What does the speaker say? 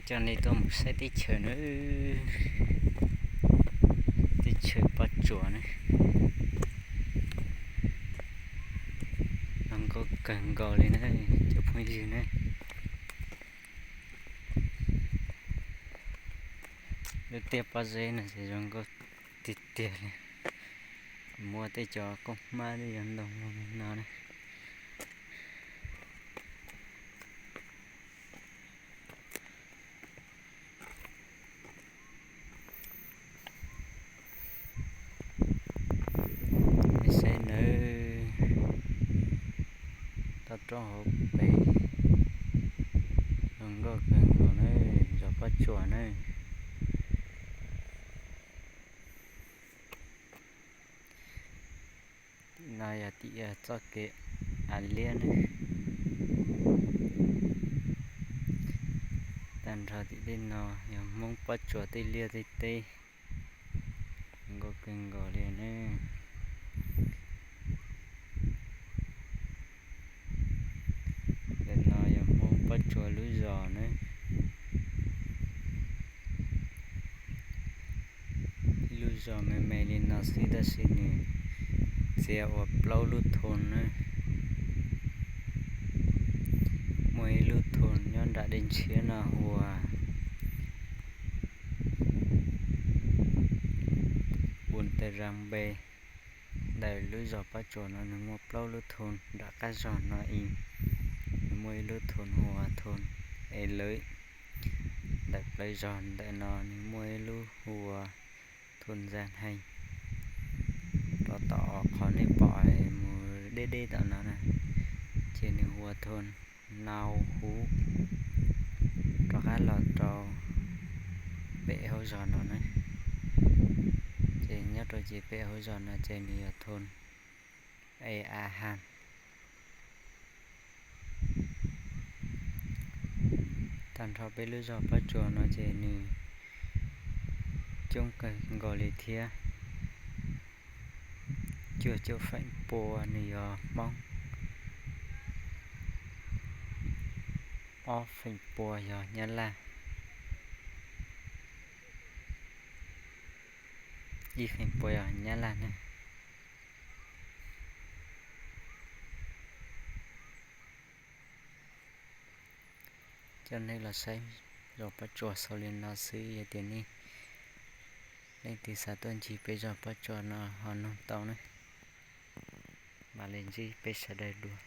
Coj nej tuaj mus saib teb chaws na, teb chaws Pob Tsuas na, zoo nkauj kawg nkaus li na cov phooj ywg na. Lub tiaj pob zeb no ces zoo nkauj tiag tiag li. Muaj tej cov koob hmab tej cov ntoo no na. Nej saib nawb, toj roob hauv pes zoo nkauj kawg nkaus na, zos Pob Tsuas na. Tim no yog tim txoj kev av liab na. Tag nrho tim tej no yog Hmoob Pob Tsuas tej liaj tej teb, nkauj kawg nkaus li na. Ntawm no yog Hmoob Pob Tsuas lub zos na. Ib lub zos me me li no xwb tab sis nws txiav ua plaub lub thon na. Muaj ib lub thon nyob nram dej ntshiab no hu ua Bun Tawg Zas Npe. Ntawm lub zos Pob Tsuas no nws muaj plaub lub thon, nram qab zos no ib, nws muaj ib lub thon hu ua thon Es Lawv. Ntawm plawv zos ntawm no nws muaj ib lub hu ua thon Zas Hees. Rov tom qhov nej pom mus deb deb tom no na, ces nws hu ua thon Nau Huv. Rov qab los rau pem hauv zos no na, ces nyob rau ces pem hauv zos no ces nws yog thon Es A Has. Tag nrho peb lub zos Pob Tsuas no ces nws coob kawg nkaus li thiab. Cuaj caum feem pua nws yog Hmoob, ob feem pua yog Nyab Laj, ib feem pua yog Nyab Laj na. Coj nej los saib zos Pob Tsuas xaus li no xwb, yog tias nej leej twg xav tuaj ncig peb zos Pob Tsuas no ho nug tau na. Mam li ntsib peb sawv daws dua.